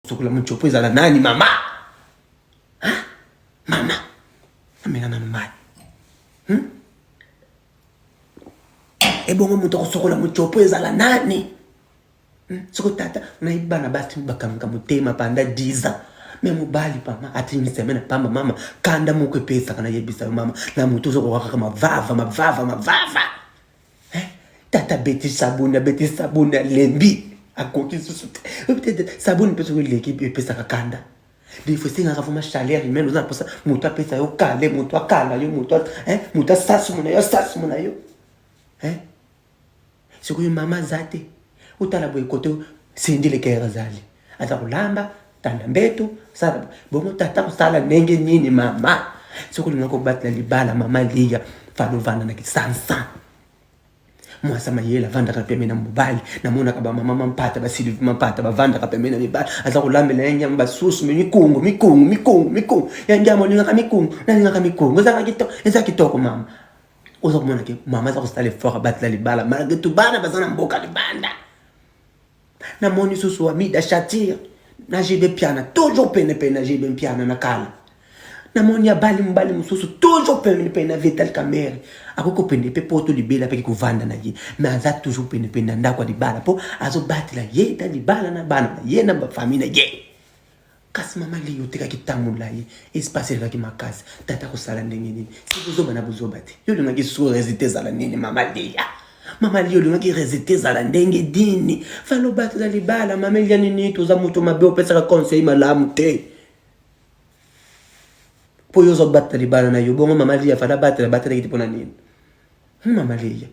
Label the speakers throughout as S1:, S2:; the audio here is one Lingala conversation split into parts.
S1: Sokola mutshopo ezala nani mama? Ha? Mama. Amela nanu mai. Hmm? Ebongo moto akosokola mutshopo ezala nani? Hmm? Soko tata nayebi bana basi bakangaka motema panda 10 ans. Me mobali pama ati une semaine pamba mama kanda moko epesaka nayebisa yo mama na moto ozokoka kaka mavava mavava mavava. Eh, tata abeti sabuni abeti sabuni alembi akoki susu te peut-être sabuni mpe soki eleki epesaka kanda defo esengaka vraimen chaleur humaine oza na mposa moto apesa yo kale moto akala yo moto moto asasumu na yo asasumu na yo sikoyo mama aza te otala boye kote Cindy Leker azali aza kolamba tanda mbeto sala bongo tata kosala ndenge nini mama soki olinga kobatela libala mama liya fala ovanda na kisansa mwasi mayele avandaka pembeni na mobali namonaka bamama mampata basilivi mampata bavandaka pembeni na mibali aza kolambela ye nyama basusu me mikungu mikungu mikungu mikungu ya nyama olingaka mikungu nalingaka mikungu eza kitoko mama oza komona ke mama aza kosala effort abatela libala malgre tout bana baza na mboka libanda namoni susu amida shatir na jb mpiana toujours pene pene na jb mpiana na kala namoni abali mobali mosusu toujours pene pene na vital kamere akoki kopende mpe poto libela mpe kovanda na ye mais aza toujours pene pene na ndako ya libala mpo azobatela ye na libala na bana na ye na bafamille na ye Kasi mama Lea otekaki ntango molayi, espace elekaki makasi. Tata akosala ndenge nini? Si bozoba na bozoba te. Yo olingaki sikoyo resultat ezala nini mama Lea? Mama Lea olingaki resultat ezala ndenge nini? Falo batela libala mama Elia nini toza moto mabe opesaka conseil malamu te. Po yo ozo batela libala na yo bongo mama Lea fala batela batelaki te pona nini? Hmm, mama Lea.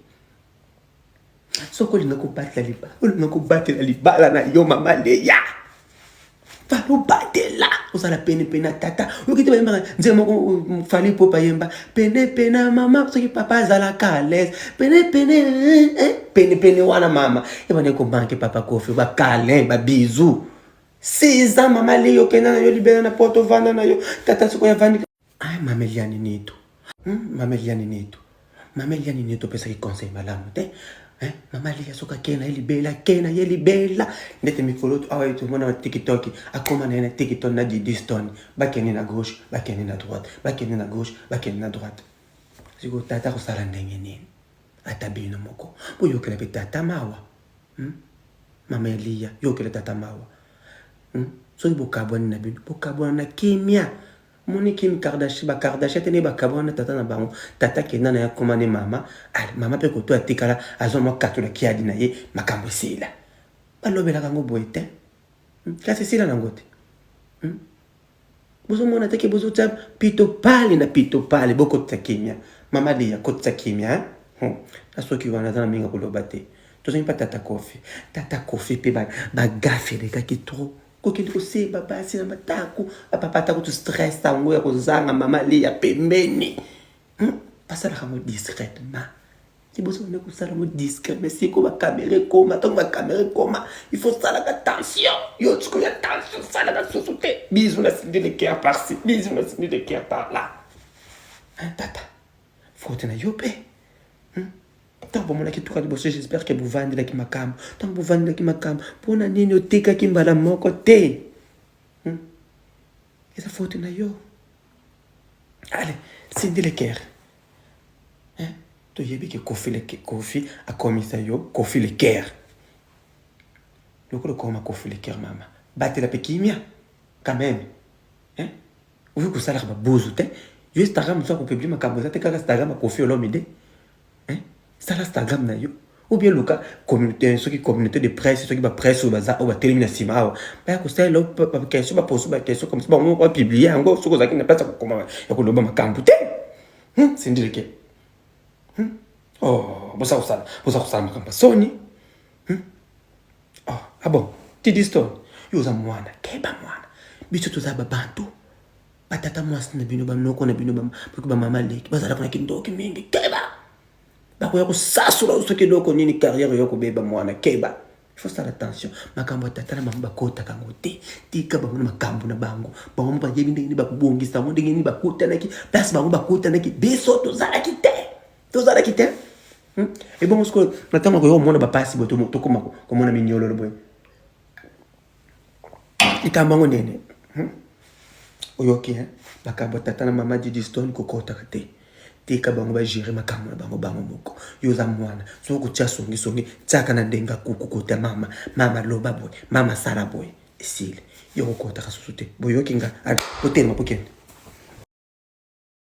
S1: Soki olinga kobatela libala, olinga kobatela libala na yo mama Leya. Fala obatela, ozala pene pene na tata. Oyoki te bayembaka nzembo moko um, Fally Ipupa ayemba pene pene mama soki papa azalaka à l'aise. Pene pene eh, eh, pene pene wana mama. Ebanda komanke papa Koffi ba câlin, ba bisous. 6 ans mama Leya okenda na yo libela na poto vanda na yo. Tata sikoyo avandi Ay mama Eliane Nitu. Hmm, mama Eliane Nitu. Mama Eliane Nitu opesaki conseil malamu te. Eh, mama Liya soki akei na ye libela, akei na ye libela. Ndete mikolo awa ye tomona na TikTok, akoma na ye na TikTok na Didi Stone. Bakende na gauche, bakende na droite, bakende na gauche, bakende na droite. Sikoyo tata akosala ndenge nini? Ata bino moko. Boyokela pe tata mawa. Hmm? Mama Eliya, yokela tata mawa. Hmm? Soki bokabwani na bino, bokabwana na kimia. Omoni Kim Kardashian, ba Kardashian te ndenge bakabwana na tata na bango. Tata akenda na ye akoma ne mama. Ale, mama pe koto atikala azwa mwa katola kiadi na ye, makambo esila. Balobelaka yango boye te. Hmm, kasi esila nango te. Hmm? Bozomona te ke bozotia pito pale na pito pale, bokotisa kimia. Mama Liya, kotisa kimia. Hein? Hmm. Na soki wana aza na mingi koloba te. Tozongi pa tata Koffi. Tata Koffi pe ba, ba gaffe elekaki trop. Kokende koseba basi na mataku bapapa ata kutu stress yango ya kozanga mama Liya pembeni hmm? Basalaka yango discrètement liboso bande kosala yango discret mais siko bakamera ekoma ntango bakamera ekoma il faut salaka tension yo sikoyo ya tension salaka susu te bizu na Cindy le cœur par ci bizu na Cindy le cœur par là tata faute na yo mpe hmm? Ntango bomonaki tuka liboso, j'espère que bovandelaki makambo. Ntango bovandelaki makambo, mpo na nini otekaki mbala moko te? Hmm? Eza faute na yo. Allez, Cindy Le Caire. Hein? Toyebi ke Koffi le Koffi akomisa yo Koffi Le Caire. Lokola okoma Koffi Le Caire mama, batela pe kimia quand même. Hein? Okoki kosalaka ba bozo te. Yo Instagram oza kopublie makambo eza te kaka Instagram ya Koffi Olomide. Hein? Sala Instagram na yo. Ou bien luka communauté soki communauté de presse soki ba presse oyo baza oyo batelemi na nsima awa baya kosalela ba question ba pose ba question comme ça bango moko bapublie yango soki ozalaki na place ya kokoma ya koloba makambo te. Hmm? Cindy Leke. Hmm? Oh, boza kosala boza kosala makambo ya soni. Hmm? Oh, ah bon, Didi Stone, yo oza mwana, keba mwana. Biso toza ba bantu. Batata mwasi na bino, banoko na bino, ba ba mama leki, bazalaka na kindoki mingi. Keba. Bakoya kosasula soki eloko nini carrière yo kobeba mwana, keba. Il faut faire attention. Makambo ya tata na mama bakotaka yango te. Tika bango na makambo na bango. Bango moko bayebi ndenge nini bakobongisa yango, ndenge nini bakutanaki, place bango bakutanaki. Biso tozalaki te. Tozalaki te. Hmm? Ebongo sikoyo na ntango akoya komona bapasi boye tokoma komona minyololo boye. Likambo yango nene, Oyoki hein? Makambo ya tata na mama Didi Stone kokotaka te. Tika bango ba gérer makambo na bango bango moko. Yo oza mwana, soki okotia songi songi, tiaka na ndenge ya kuku kota mama, mama loba boye, mama sala boye. Esili. Yo kokotaka susu te. Boyoki nga? Allez, botelema bokende.